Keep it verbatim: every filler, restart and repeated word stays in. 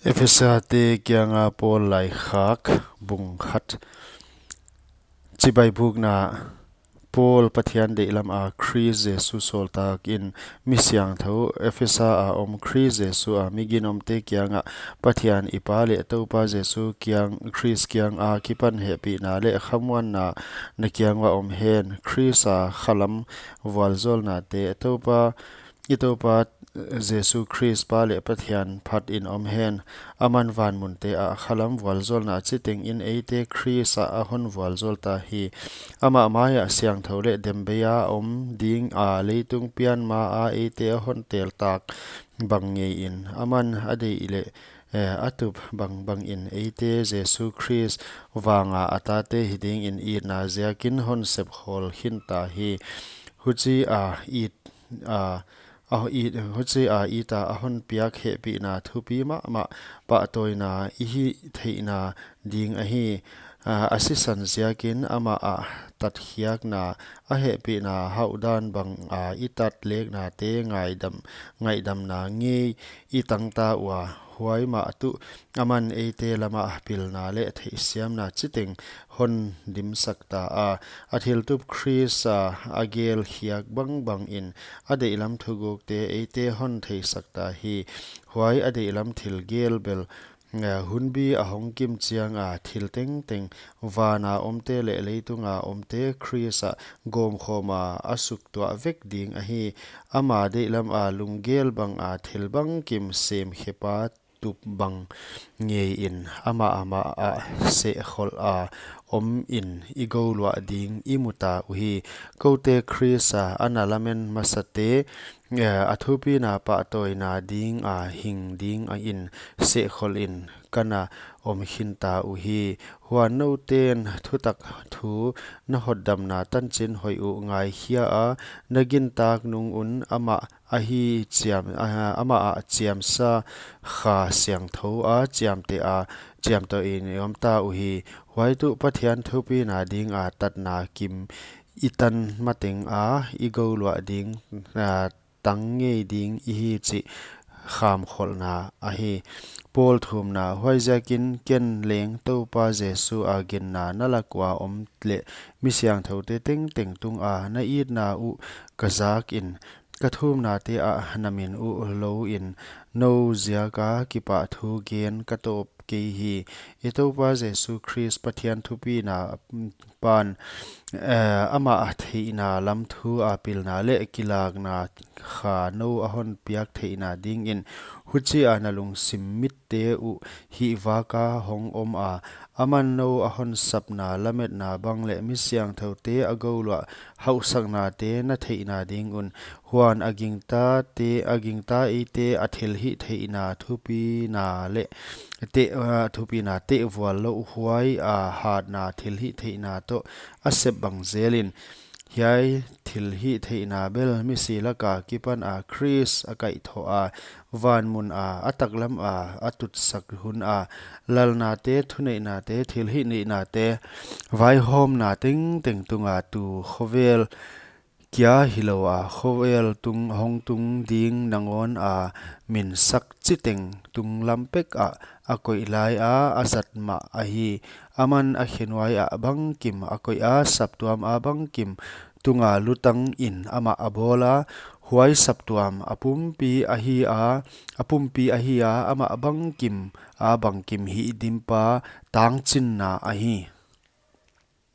Efesate kianga Paul laikhak bung khat. Chibai bukna. Paul, Pathian deihlam a Khrist Jesu sawltak in mi siangthou Efesa a om Khrist Jesu a mi ginomte kianga Pathian i Pa leh Toupa Jesu kiang, Khrist kianga kipan hehpihna leh khamuanna na kiang uah om hen. Khrist a khalam vualzawlnate Toupa I Toupa Jesu Khrist Pa leh Pathian phat in om hen. Aman vanmunte ah khalam vualzawlna chiteng in eite Khrist ah a hon vualzawl ta hi. Amah mai ah siangthou leh dembei a om ding a leitung pian ma a eite a hon teltak bang ngei in. Aman a deih leh, eh, a tup bangbang in eite Jesu Khrist vanga a tate hi ding in itna ziakin hon sepkhawl khin ta hi. Huchi a it a, a it, huchi a it a a hon piak hehpihna thupi mahmah pahtawina i hih theihna ding ahi. A, a sisan ziakin amah a tatkhiakna, a hehpihna hauhdan bang a i tat leknate ngaidam, ngaihdamna ngei i tang ta ua, huai mah tuh aman eite lama pilna leh theihsiamna chiteng hon dimsak ta a. A thiltup Khrist a a gelkhiak bangbang in a deihlam thugukte eite hon theisak ta hi. Huai a deihlam thil gel bel, eh, hunbi a hong kim chiang a thil tengteng vana omte leh leitunga omte Khrist ah gawmkhawm a a suktuah vek ding ahi. Ama deihlam a lunggel bang a thil bangkim semkhepa tup bang ngei in amah amah ah sehkholh a om in i gouluah ding i mu ta uhi. Koute Khrist a ana lamen masate, eh, a thupina pahtawina ding a hing ding a in sehkholh in ka na om khin ta uhi. Huan nouten thutak thu na hotdamna tanchin hoih uh ngaikhia a, na gintak nung un amah ahi chiam, ah, amah ah chiamsa kha siangthou a chiamteh a, chiamtawh in i om ta uhi. Huai tuh Pathian thupina ding a tatna kim i tan mateng a i gouluah ding, ah, tang ngei ding i hi chih khamkholhna ahi. Paul thumna. Huaiziakin ken leng Toupa Jesu a ginna na lak ua om leh mi siangthoute tengteng tunga na itna uh ka zak in, ka thumnate ah na min uh lou in nou ziaka kipahthu gen ka tawp kei hi. I Toupa Jesu Khrist Pathian thupina pan, eh, amah theihna lam thu a pilna leh kilakna kha nou a hon piak theihna ding in huchi a na lungsim mitte uh hihvaka hong om a, aman nou a hon sapna lametna bang leh mi siangthoute a gouluah hauhsaknate na theihna ding un. Huan a gingtate, a gingta eite a thilhihtheihna thupina leh te, ah, thupina tehvual louh huai a hatna thilhihtheihna toh a sep bang zel in. Hiai thilhihtheihna bel misi laka kipan a Khrist a kaihthoh a, vanmun a a taklam a a tutsak hun a, lalnate, thuneihnate, thilhihneihna te, vaihawmna tengteng tunga tu khovel kia hilou a, khovel tung hong tung ding nangawn a min sak chiteng tunglam pek ah a koih lai a a zat mah ahi. Aman a khenuai ah bangkim a koih a, saptuam a bangkim tunga lutang in amah a bawl a, huai saptuam a pumpi ahi a, a pumpi ahi a, amah bangkim a bangkim hihdimpa tangchinna ahi.